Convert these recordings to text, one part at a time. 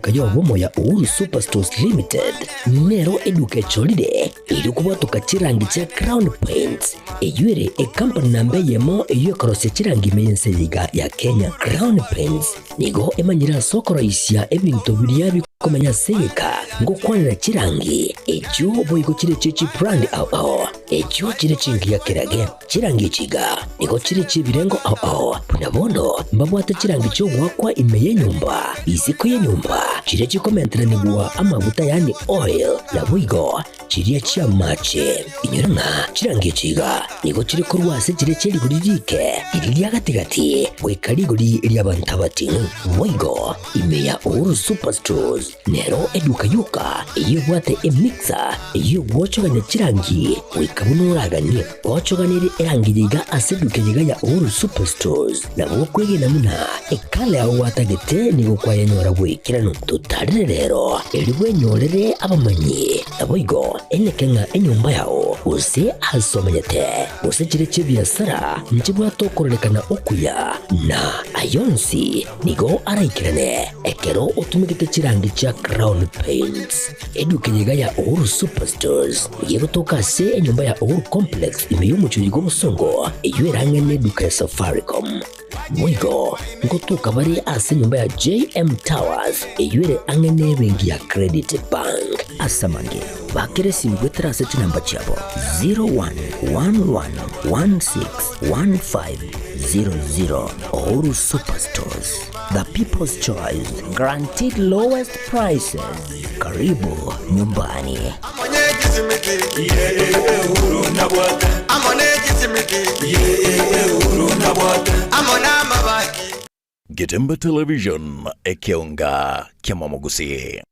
Eduka y'obomo ya Uhuru Superstores Limited nero eduka echorire erio kobwatoka chirangi chia Crown Paints, eyio ere ekampani namba eyemo eyio ekorosia chirangi ime y'ense eye iga ya Kenya. Crown Paints nigo emanyire ase okoroisia ebinto biria bikomenya ase egeka ngokwanera chirangi echio boigo chire chie chibrand ao ao echio chire chingiya kerage. Chirangi echi iga nigo chire chi'ebirengo ao ao, buna bono mbabwate chirangi chi'ogoakwa ime y'enyomba, isiko y'enyomba, chiria chikomenteranigwa amaguta yaani oil, naboigo chiria chi'amache. Inyora ng'a chirangi echi iga nigo chire korwa ase chiria chie rigori riike, riria ria gati-gati, goika rigori ri'abanto abating'u. Boigo ime ya Uhuru Superstores Nero eduka yoka eyio ebwate emixer eyio egwochogania chirangi goika buna oraganie. Ochoganerie erangi yaiga ase eduka eyeiga ya Uhuru Superstores nabo okwegena buna ekala yao gwatagete nigo kwayenyora bw'ekeranu. Totarere rero erio bwenyorere abamanyi naboigo eneke ng'a enyomba yao gose ase omenyete gose chire chi'ebiasara nchibwate okororekana okuya na ayonsi Nigo araikerane ekero otumegete chirangi chia Crown Paints. Eduka eye iga ya Uhuru Superstores nigo egotoka ase enyomba ya Uhuru Complex ime y'omochie oyo bw'obosongo eyio erang'e neduka ya Safaricom. Boigo ngotoka bare ase enyomba ya JM Towers eyio ere ang'e nebenki ya Credit Bank. Ase amange, bakera esimi goetera ase chinamba chiabo 0111161500. Uhuru Superstores, the people's choice, guaranteed lowest prices. Karibu nyumbani. Getembe Television, ekeonga ki'amamogusii.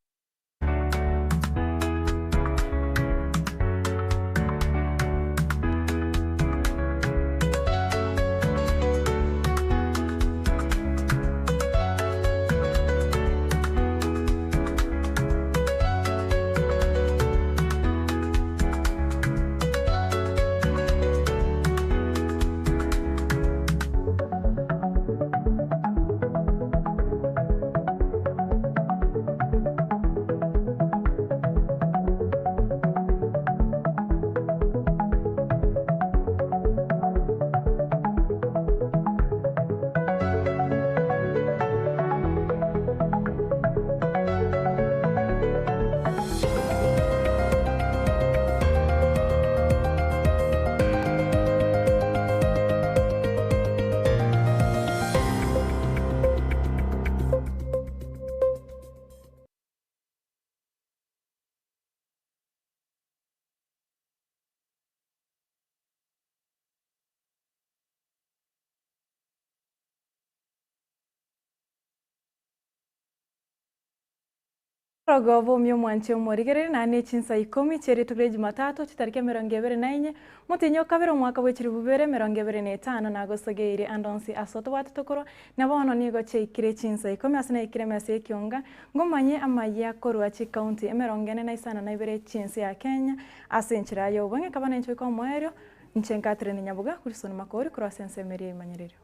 Orogo bomia omwanche omorigereria naende ne chinsa ikomi chie rituko ria Jumatatu chitariki 24 motienyi o kabere omwaka bwe chilifu bibere 25 nagosogeire ande onsi ase otobwate tokorwa na bono nigo chiaikire chinsa ikomi ase naikire emesa y'ekionga ngomanye amayia korwa chikaunti 45 chi'ense ya Kenya ase enchera y'obong'e nkaba nenche goika omoerio inche Catherine Nyaboga Wilson Makori korwa ase ensemo eria y'ebimanyererio.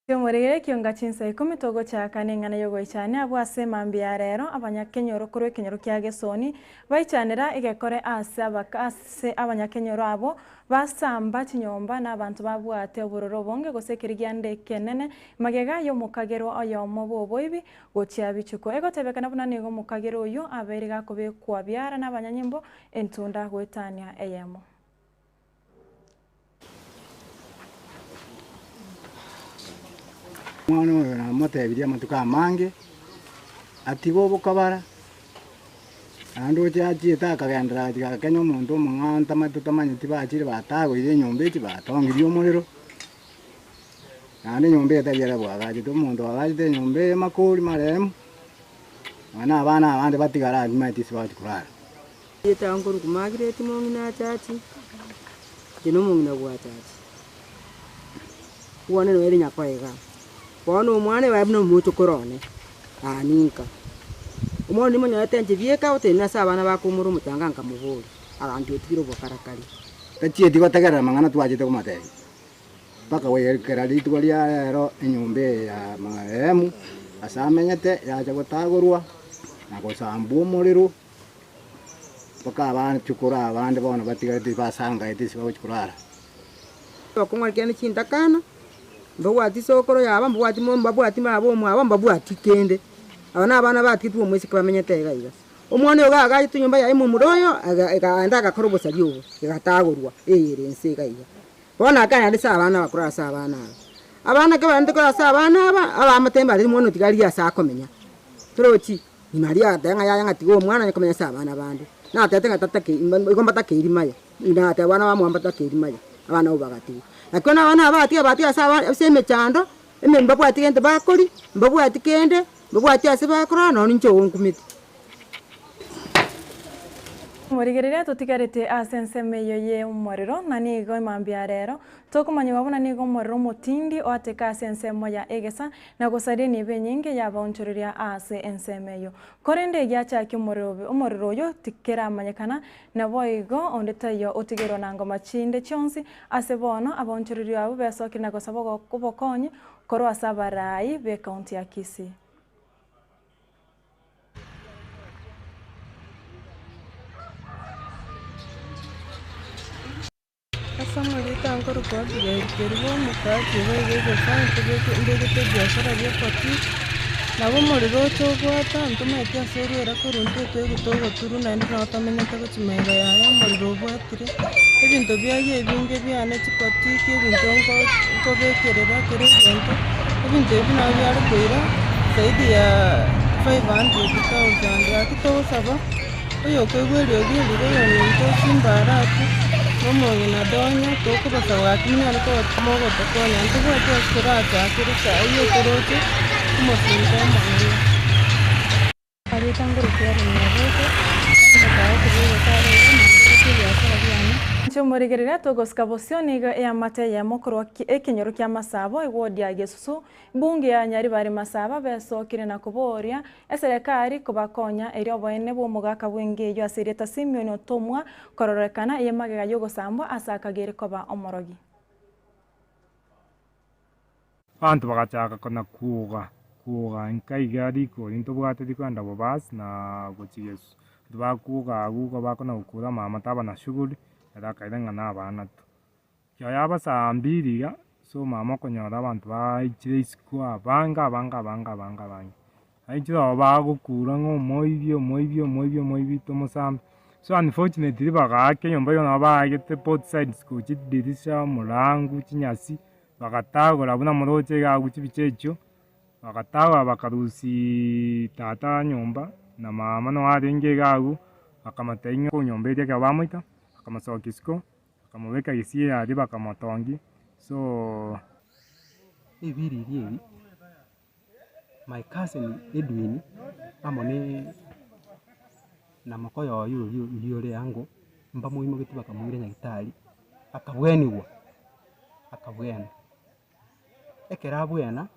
Tomoregere ekionga chinsa ikomi togochaka neng'ana y'ogoichania abwo ase mambia ya rero abanyakenyoro korwa ekenyoro kia Gesoni baichanera egekore ase abaka ase abanyakenyoro abwo basamba chinyomba na abanto babwate obororo obonge gose ekerigianda ekenene magega y'omokagerwa oyomo bw'oboibi gochia bichuko. Egotebekana buna nigo omokagerwa oyio abeire gakobekwa biara nabanyanyimbo entunda goetania eyemo. Omwana oyo namotebirie amatuko amange, atige obokabara, naende oche achiete akagenderera agachika agakenya omonto omong'ao ntamanyete totamanyeti bachire batagoire enyomba echi batongirie omorero, naende enyomba eye tari ere bwagachete, omonto oagachete enyomba eye makori maremu, nonya na abana abande batigare aa timanyeti ase bagochia korara. Erieta nkorokwa Margaret mong'ina Achachi, inche nomong'ina bwa Achachi. One noyo ere nyakoe igaa. Bono omwana oye buna omochokoro one, aa ninka. Omwana nimonyorete inche bieka otenene ase abana bakoumora omochanga nkamoboria, aganchia otigire obokarakari. Tachieti gotegerera amang'ana twachete komotebia, mpaka goikera rituko ria rero enyomba eye ya marehemu ase amenyete yacha gotagorwa na gosambwa omorero, mpaka abachukuru abande bono batigarete basangaete ase bagochia korara. Bakong'ora kende chintakana, mbabwati sokoro yabo, mbabwati mo mbabwati baba omwabo, mbabwati kende. Aba na abana batigetwe omoiseke bamenyete iga iga. Omwana oyo iga agachete enyomba yaye momura oyo, aga ekaenda agakora obosari obo, egatagorwa eyere ense iga iga. Bono akana ase abana abakoro ase abana aba. Abana ekero barente korwa ase abana aba, abamate mbare omwana otiga riria ase akomenya. Torochi, nyuma aria agateba ng'a yaya ng'a tiga omwana onye komenya ase abana bande. Natebete ng'a tatake igo mbatakeiri maya. Ng'ina agateba abana bamwabo mbatakeiri maya, abana abwo bagatigwa. Lakini bono abana aba bagatigwa bagatigwa ase aba ase emechando, eme mbabwati gento bakoria, mbabwati kende, mbabwati ase bakorara nonya ninche ogonkumeti. Morigereria totigarete ase ensemo eyio y'omorero, na nigo emambia ya rero tokomanyigwa buna nigo omorero omotindi oateka ase ensemo ya egesa na gosaria enibo enyinge y'abaonchoreria ase ensemo eyio. Korende egiachakia omorero omorero oyo tikeramanyekana, naboigo onde taiyo otigerwa na ngoma chinde chionsi ase bono abaonchoreria abwo besokire na gosaba obokonyi korwa ase abarai b'ecounty ya Kisii. Ase amarieta nkorokwa Abigail Kerubo, omokaachi obo iga egesaa ntobeke mbegete ebiashara bia boutique, nabo omorero ocha obwata ntomaeti ase orwera korwa intwe toigwete ogoturu naende nabo tomenyete gochia magega yaye omorero obwatire, ebinto biaye ebinge biane chibotiki ebinto nko nkobekerera kera egento, ebinto ebi nabo biare koira zaidi ya 500,000 gaki togosaba. Oyokoigwa eriogi eri ri'oyominto chimbarati, na omong'ina donya, tokobasa goaka monyare koba mogotokonya. Ntobwati ase torachakere saa eyio toroche omosinto omonene. Arieta ngorokia Aaron Nyaboke, omotao korwa egetare iga, naende ebiasara biane. Inche omorigereria togosika bosio nigo eamate eyemo korwa ekenyoro kia Masabo eward ya Gesusu Bunge ya Nyaribari Masaba besokire na koboria eserekari kobakonya erio oboene bw'omogaka bw'enga eyio ase erieta Simeon otomwa kororekana eye magega y'ogosambwa ase akagere koba omorogi. Abanto bagachaka kona kuuga, kuuga inka iga rikori ntobwate rikoenda bobasi na gochia gesu. Abanto bakuuga agwo igo bakona gokura mama taba na shughuli, ere akaira ng'a na abana tu. Ekero yaba saa mbili iga, ase omama okonyora abanto baichire isiko abange abange abange abange abange. Baichire oo bagokura ng'a omoibi omoibi omoibi omoibi tomosambe. So unfortunately bagaaka enyomba eywo nabo baagete both sides gochia chidirisha, omorangu, chinyasi, bagatagora buna moroche iga agwo chibicha echio, bagatagora bakarusiaaa tata nyomba na mama noo arenge iga agwo, bakamotebia ng'a onyomba eria ekero bamoita, bakamosokia isiko. Bakamobeka gesieri aria bakamotongia. So. Ebiriri ebi, my cousin Edwin amo ne na mokoyo oye oria oria ore ango, mbamoimogetie bakamoira nyagetari, akabweniwa, akabwena. Ekero abwena,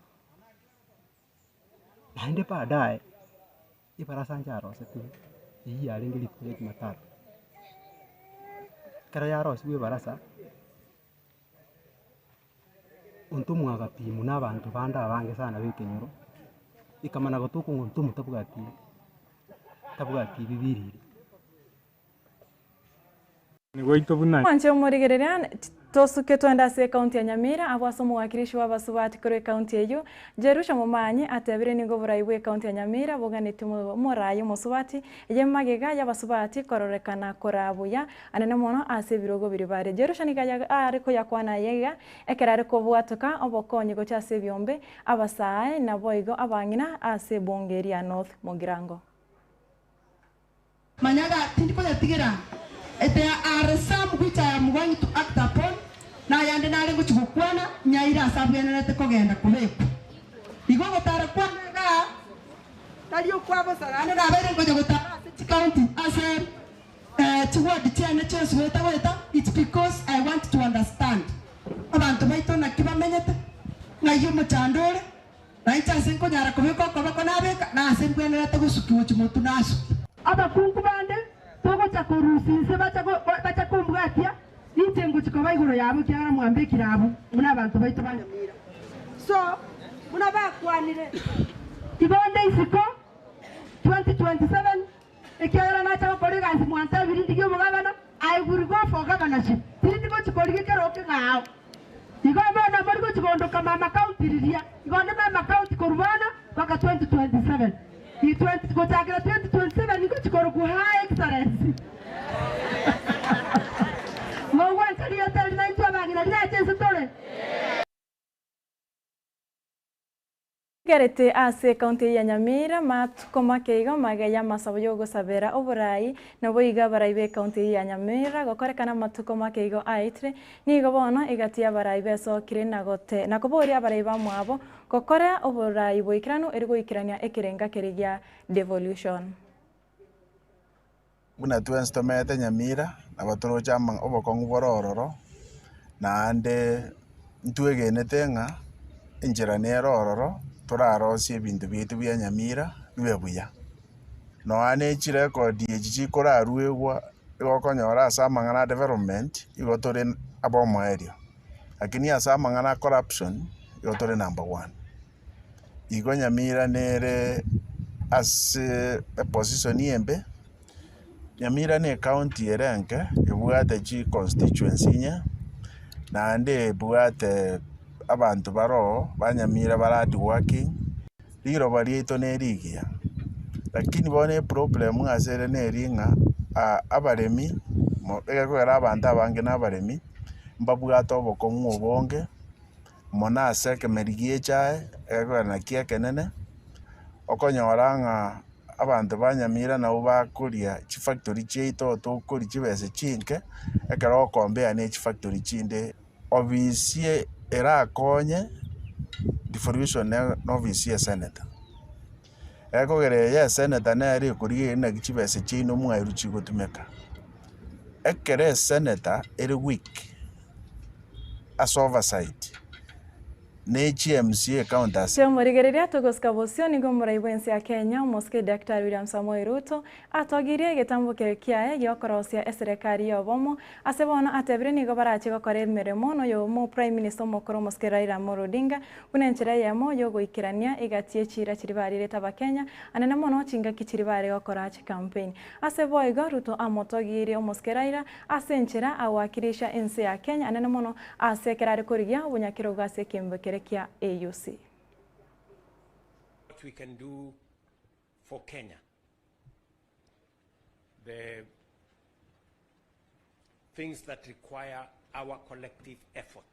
naende baadaye. Ebarasa ncharosetigwe, eyio yarenge rituko ria Jumatatu. Ekero yarosigwe ebarasa, ontomwa agapimwa na abanto bande abange sana ba ekenyoro, ekamana gotoka ng'a ontomwa tabwati tabwati bibiriri. Gwaito buna. Mwanche omorigereria, tosuke twende ase ekaunti ya Nyamira, abwo ase omowakilishi bw'abasubati korwa ekaunti eyio, Jerusha Momanyi, atebire nigo oborai bw'ekaunti ya Nyamira boganetie omorai omosubati eye magega y'abasubati kororekana koraa buya anene mono ase ebirogo biria bare. Jerusha nigo are koyakwana aye iga ekero are kobwatoka obokonyi gocha ase ebiombe, abasae naboigo abang'ina ase ebunge ria North Mugirango. Manya ga tindi koyatigera, There are some which I am going to act upon, na ayande nare ngochia gokwana, nyaire ase abwenerete kogenda kobekwa. Igo ogotara kwane igaa tari okwa bosa, naende nabeire nkonya gotara ase chicounty ase chiward chiane chionsi goeta goeta, it's because I want to understand abanto baito naki bamenyete. Ng'ai omochando ore, na inche ase nkonyara kobeka okoboko nabeka, na ase mbwenerete gosukia gochia motwe nasukia. Abakungu bande togocha korusia inse bacha bacha kombwatia, ninche ngochia koba igoro yabo, ekiagera mwambekire abwo buna abanto baito ba Nyamira. So, buna bakwanire, igo onde isiko 2027, ekiagera nacha gokora egasi mwantebirie ndigie omogabana, I will go for governorship, tindi gochia korigia ekerogo keng'ao. Igo bono mori gochia gondoka mama county riria, igo onde mama county korwa bono mpaka 2027. I 20 gochakera 2027 ngochia korokwa Her Excellency. Mogwancha rieta eri naintwe abang'ina rirache inse tore? Gerete ase ekaunti ya Nyamira matuko make igo magega y'amasabo y'ogosabera oborai naboigo abarai b'ekaunti eyio ya Nyamira gokorekana amatuko make igo aetire nigo bono egati y'abarai besokire na gote na koboria abarai bamwabo gokora oborai boikeranu eri goikerania ekerenga keria gia devolution. Buna twensi tomenyete Nyamira, nabo toroche ama obokong'u bore ororo, naende ntwegenete ng'a enchera nere ororo torarosie ebinto biaito bia Nyamira bibe buya. Nonya ne chirekodi echi chikoraruegwa igo okonyora ase amang'ana a development igo tore abomoerio, lakini ase amang'ana a corruption igo tore number one. Igo Nyamira nere ase eposition embe, Nyamira ne ecounty ere enke ebwate chiconstituency inye, naende ebwate abanto baroo ba Nyamira bare hard working, riroba riaito ne rigiya. Lakini bono eproblem ase ere neri ng'a abaremi mo egekogera abanto abange na abaremi, mbabwate obokong'u obonge. Mono ase ekemeri gi'echae, egekogera nakio ekenene, okonyora ng'a abanto ba Nyamira nabwo bakoria chifactory chiaito tokoria chibesa chinke, ekero ogocompare na echifactory chinde. Ofisi erakonye devolution na ofisi ya esenator, egekogera eye ya esenator nere ekorigereria naki chibesa chiaino mwaerwa chigotumeka. Ekero esenator ere weak. ase oversight ne chiMCA county ase. Chiomorigereria togosika bosio nigo omorai bw'ense ya Kenya omosike Daktari William Samoei Ruto atogirie egetambokero kiaye giokorosia eserekari y'obomo ase bono atebire nigo barache gokora emeremo noyomo Prime Minister omokoro omosike Raila Amolo Odinga buna enchera eyemo yogoikerania egati ye chiira chiria barirete abakenya anene mono chingaki chiria bare gokora chicampaign. Ase boigo Ruto amotogirie omosike Raila Ase enchera agoakirisha ense ya Kenya anene mono ase ekero are korigia obonyakerogo ase ekeombe keria kia AUC. What we can do for Kenya. The things that require our collective effort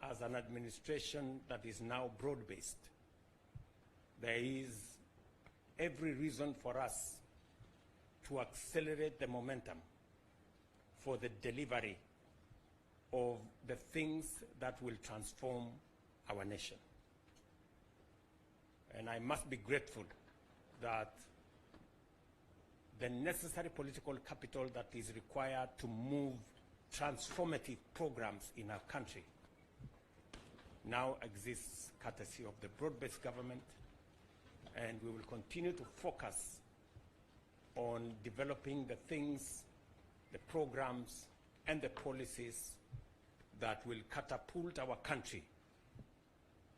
as an administration that is now broad-based. There is every reason for us to accelerate the momentum for the delivery of the things that will transform our nation. And I must be grateful that the necessary political capital that is required to move transformative programs in our country now exists courtesy of the broad-based government, and we will continue to focus on developing the things, the programs, and the policies that will catapult our country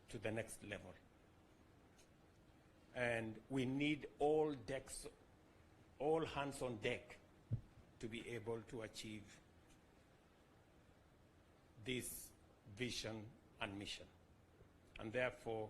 to the next level. And we need all decks, all hands on deck to be able to achieve this vision and mission. And therefore,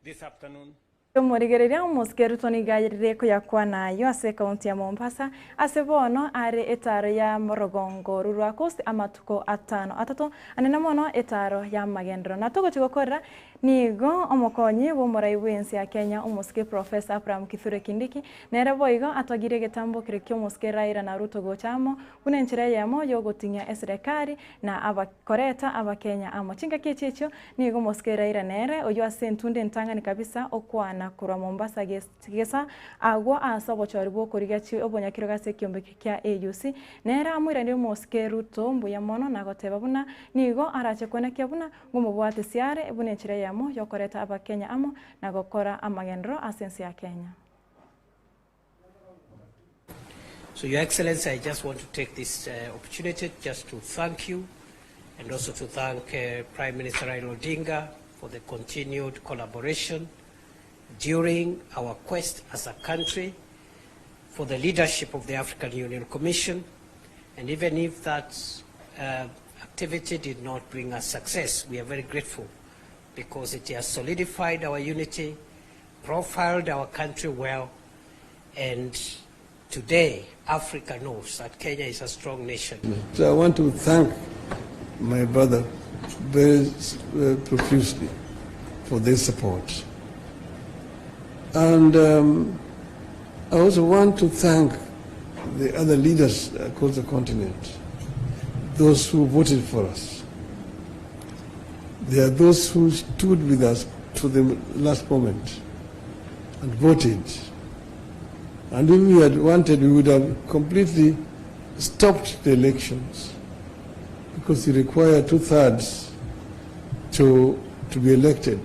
this afternoon, Omorigereria omosike Ruto nigo ayerire koyakwana ayio ase ekaunti ya Mombasa ase bono are etaro ya morogongo oru rwa Coast amatuko atano atato anene mono etaro ya magenderero. Na togochia gokorera. Nigo omokonyi bw'omorai bw'ense ya Kenya omosike Professor Abraham Kithure Kindiki nere boigo atogirie egetambokero ki'omosike Raila na Ruto gocha amo buna enchera eyemo y'ogoting'ia eserekari na abakoreta abakenya amo. Chingaki echi echio nigo omosike Raila nere oyio ase entunda entang'ani kabisa okwana korwa Mombasa gesa agwo ase obochori bw'okorigia chi obonyakirogo ase ekiombeki kia AUC nere amoiranerie omosike Ruto mbuya mono na goteba buna nigo arache kwenekia buna Ng'omobwate siare buna enchera eyemo y'okoreta Abakenya amo na gokora amagenderero ase ense ya Kenya. So Your Excellency, I just want to take this opportunity just to thank you and also to thank Prime Minister Raila Odinga for the continued collaboration during our quest as a country for the leadership of the African Union Commission. And even if that activity did not bring us success, we are very grateful because it has solidified our unity, profiled our country well, and today Africa knows that Kenya is a strong nation. So I want to thank my brother very uh, profusely for this support. And um, I also want to thank the other leaders across the continent, those who voted for us. They are those who stood with us to the last moment and voted. And if we had wanted, we would have completely stopped the elections because you require two-thirds to, to be elected.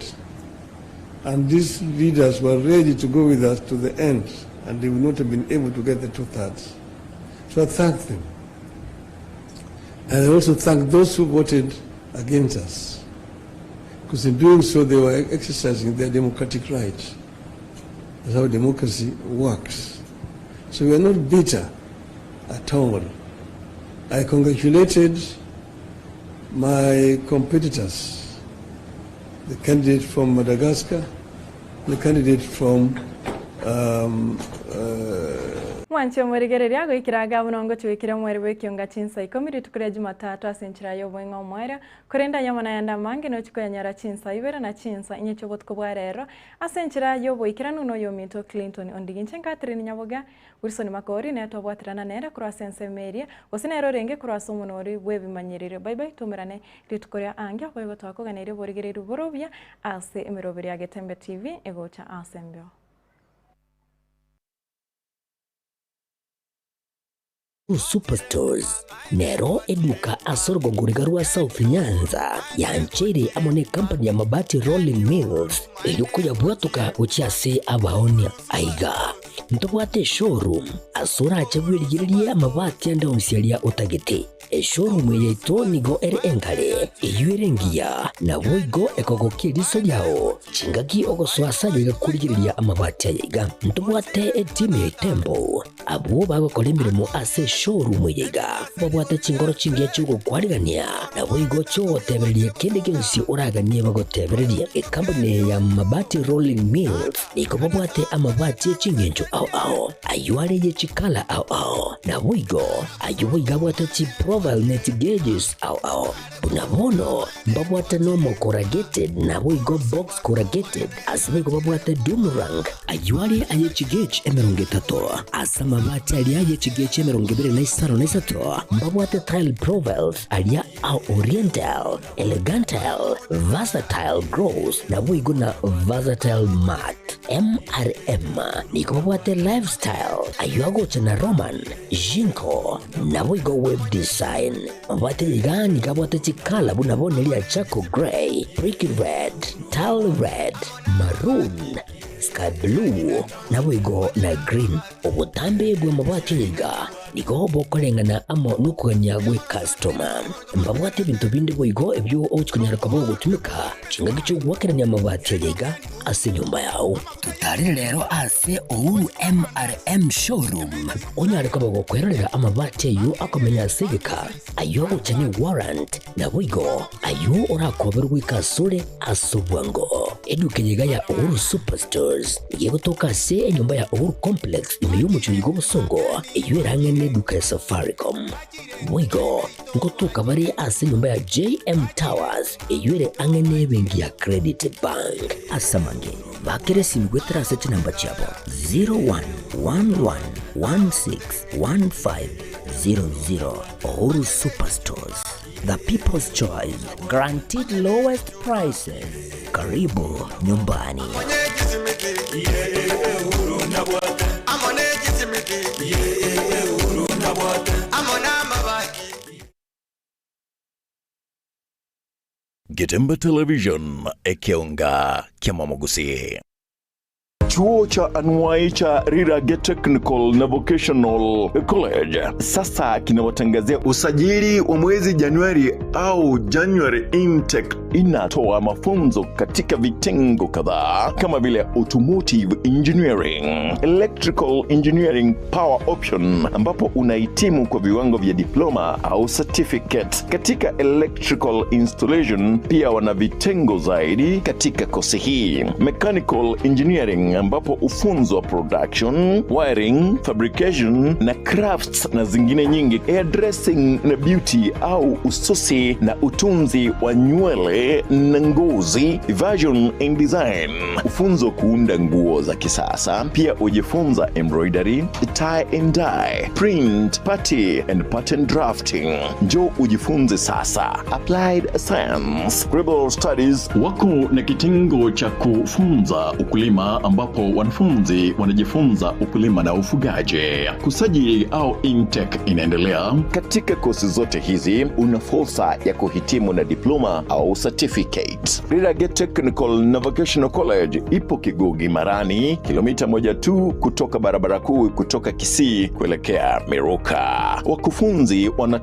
And these leaders were ready to go with us to the end, and they would not have been able to get the two-thirds. So I thank them. And I also thank those who voted against us, because in doing so they were exercising their democratic rights. That's how democracy works. So we are not bitter at all. I congratulated my competitors, the candidate from Madagascar, the candidate from um, uh, Mwanche omorigereria goikera iga buna ongochia omweri bw'ekionga chinsa ikomi rituko ria Jumatatu ase enchera y'oboing'a omoerio, korende ayio amo nayande amange nochie koyanyora chinsa ibere na chinsa inye chi'obotuko bwa rero ase enchera y'oboikeranu noyominto Clinton Ondigi. Inche Catherine Nyaboga, Wilson Makori nere twabwaterana nere korwa ase ensemo eria, gose nere orenge korwa ase omonwa oria bw'ebimanyerero. Bye bye, toumerane rituko ria angio, boigo twakoganeirie oborigereria bore obuya ase emeroberi ya Getembe TV egocha ase embeo. Superstores nero eduka ase orogongo riga rwa South Nyanza yancheire amo ne company ya Mabati Rolling Mills erio koyabwatoka gochia ase abaonia. Aiga ntobwate eshowroom ase orache bwerigererie amabati ande onsi aria otagete. Eshowroom eye yaito nigo ere enkare, eyio ere engiya, naboigo ekogokia eriso riao chingaki ogosoa ase ayaiga korigereria amabati ayaiga. Ntobwate etimu ya Itembo Abwo bagokora emeremo ase eshowroom eye iga babwate chinkoro chingiya chi'ogokwarigania, naboigo chi'ogotebereria kende gionsi oraganie bagotebererie. Ekampuni eye ya Mabati Rolling Mills nigo babwate amabati e chingencho ao ao, ayio are ye chikala ao ao, naboigo ayio boigo abwate chiprofile ne chigauges ao ao. Buna bono mbabwate nomo corrugated naboigo box corrugated, ase boigo babwate doom rank, ayio are aye chigauge emerongo etato, ase amabati aria aye chigauge emerongo ebere na isano na isato, mbabwate tile profiles aria a oriental, elegantile, versatile gloss, naboigo na versatile matte. MRM nigo babwate lifestyle, ayio agocha na Roman, Jinko, naboigo web design. Mabwate iga nigo abwate chikala buna bono eria charcoal grey, brick red, tile red, maroon, sky blue, naboigo na green. Obotambe bw'amabati aya iga nigo bokoreng'ana amo nokogania gw'ecustoma. Mbabwate ebinto binde boigo ebio ogochia konyara koba ogotumeka chingaki chi'ogoakerania amabati aya iga ase enyomba yao. Totarere rero ase Uhuru MRM Showroom onyare koba gokwerorera amabati ayio akomenya ase egeka, ayio agocha ne warrant, naboigo ayio orakoberwe goika asore ase obwango. Eduka eye iga ya Uhuru Superstores nigo egotoka ase enyomba ya Uhuru Complex ime y'omochie oyo bw'obosongo, eyio erang'e. n'eduka ya Safaricom. Boigo nkotoka bare ase enyomba ya JM Towers eywo ere ang'e n'ebenki ya Credit Bank. Ase amange, bakera esimi goetera ase chinamba chiabo 0111161500. Uhuru Superstores, the people's choice, guaranteed lowest prices. Karibu nyumbani. Getemba Television, ekeonga kia Momogusi. Chuo cha anuwai cha Rirage Technical na Vocational College sasa kinawatangazia usajili wa mwezi Januari au January intake. Inatoa mafunzo katika vitengo kadhaa kama vile automotive engineering, electrical engineering power option, ambapo unahitimu kwa viwango vya diploma au certificate katika electrical installation. Pia wana vitengo zaidi katika kosi hii, mechanical engineering ambapo ufunzwa production, wiring, fabrication na crafts na zingine nyingi, hairdressing na beauty au ususi na utunzi wa nywele na ngozi, fashion and design, ufunzo kuunda nguo za kisasa. Pia ujifunza embroidery, tie and dye, print, party and pattern drafting. Njoo ujifunze sasa. Applied Science, Global Studies wako na kitengo cha kufunza ukulima ambapo wanafunzi wanajifunza ukulima na ufugaji. Kusajili au intake inaendelea. Katika kosi zote hizi una fursa ya kuhitimu na diploma au certificate. Rirage Technical na Vocational College ipo Kigugi Marani, kilomita moja tu kutoka barabara kuu kutoka Kisii kuelekea Miruka. Wakufunzi wana